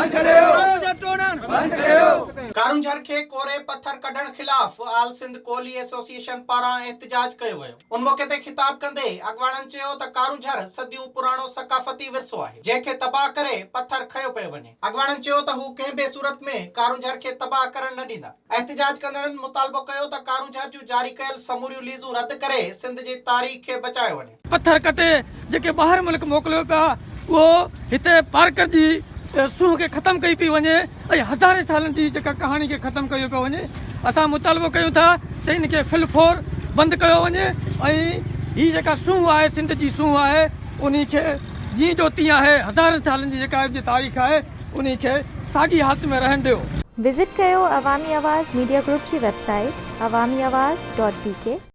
بند ڪيو ڪارونجهر ٽوڙڻ بند ڪيو. ڪارونجهر کي ڪوري پٿر ڪڍڻ خلاف آل سنڌ ڪولهي ايسوسيئيشن پاران احتجاج ڪيو ويو. ان موقعي تي خطاب ڪندي اڳواڻن چيو ته ڪارونجهر صديون پراڻو ثقافتي ورثو آهي، جنهن کي تباهه ڪري پٿر کنيو پيو وڃي. اڳواڻن چيو ته هو ڪنهن به صورت ۾ ڪارونجهر کي تباهه ڪرڻ نه ڏيندا. احتجاج ڪندڙن مطالبو ڪيو ته ڪارونجهر جون جاري ڪيل سموريون ليزون رد ڪري سنڌ جي تاريخ کي بچايو وڃي. پٿر ڪٽي جيڪي ٻاهر ملڪ موڪليو پيا اهو هتي پارڪر جي سونهن کي ختم ڪئي پئي وڃي ۽ هزارين سالن جي جيڪا ڪهاڻي کي ختم ڪيو پيو وڃي اسان مطالبو ڪيون ٿا ته ان کي فل فور بند ڪيو وڃي ۽ هي جيڪا سونهن آهي سنڌ جي سونهن آهي انهي کي جيئن جو تيئن آهي هزارن سالن جي جيڪا جي تاريخ آهي انهي کي ساڳي حالت ۾ رهڻ ڏيو. وزٽ ڪيو عوامي آواز ميڊيا گروپ جي website Awami Awaz dot B K.